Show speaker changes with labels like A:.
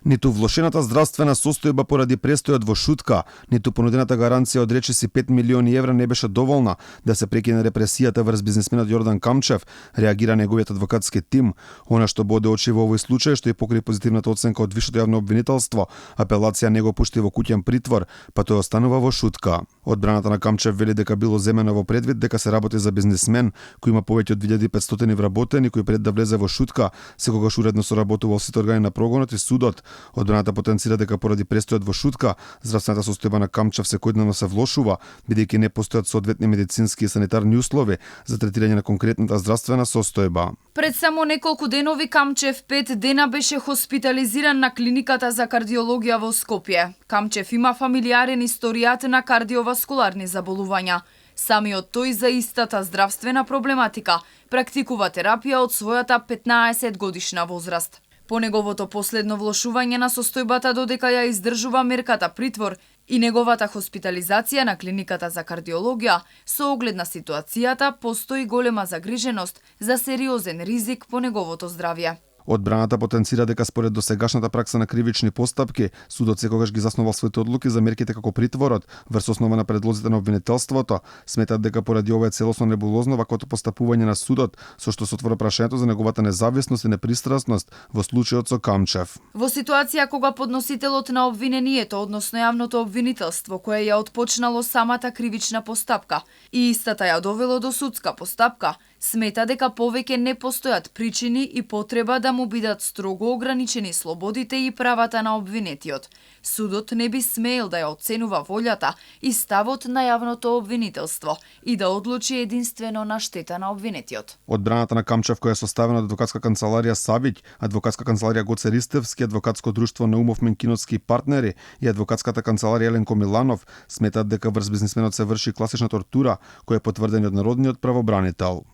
A: Ниту влошената здравствена состојба поради престојот во Шутка, ниту понудената гаранција од речиси 5 милиони евра не беше доволна да се прекине репресијата врз бизнисменот Јордан Камчев, реагира неговиот адвокатски тим. Она што боде очи во овој случај што и покрај позитивната оценка од Висшето јавно обвинителство, апелација не го пушти во куќен притвор, па тој останува во Шутка. Одбраната на Камчев вели дека било земено во предвид дека се работи за бизнисмен кој има повеќе од 2500 вработени, кој пред да влезе во Шутка секогаш уредно соработувал сите органи на прогонот и судот. Одбраната потенцира дека поради престојот во Шутка, здравствената состојба на Камчев секојдневно се влошува, бидејќи не постојат соодветни медицински и санитарни услови за третирање на конкретната здравствена состојба.
B: Пред само неколку денови Камчев 5 дена беше хоспитализиран на клиниката за кардиологија во Скопје. Камчев има фамилиарен историјат на кардиоваскуларни заболувања. Самиот тој за истата здравствена проблематика практикува терапија од својата 15 годишна возраст. По неговото последно влошување на состојбата додека ја издржува мерката притвор и неговата хоспитализација на клиниката за кардиологија, со оглед на ситуацијата постои голема загриженост за сериозен ризик по неговото здравје.
A: Одбраната потенцира дека според досегашната пракса на кривични постапки, судот секогаш ги заснувал своите одлуки за мерките како притворот, врз основа на предлозите на обвинителството, сметат дека поради ова е целосно небулозно ваквото постапување на судот, со што се отвора прашањето за неговата независност и непристрасност во случајот со Камчев.
B: Во ситуација кога подносителот на обвинението, односно јавното обвинителство, кое ја отпочнало самата кривична постапка и истата ја довело до судска постапка, смета дека повеќе не постојат причини и потреба да му бидат строго ограничени слободите и правата на обвинетиот. Судот не би смеел да ја оценува волјата и ставот на јавното обвинителство и да одлучи единствено на штета на обвинетиот.
A: Одбраната на Камчев, која е составена од адвокатска канцеларија Савиќ, адвокатска канцеларија Гоце Ристевски, адвокатско друштво Наумов Менкиновски партнери и адвокатската канцеларија Еленко Миланов, сметат дека врз бизнисменот се врши класична тортура, која е потврдена од народниот правобранител.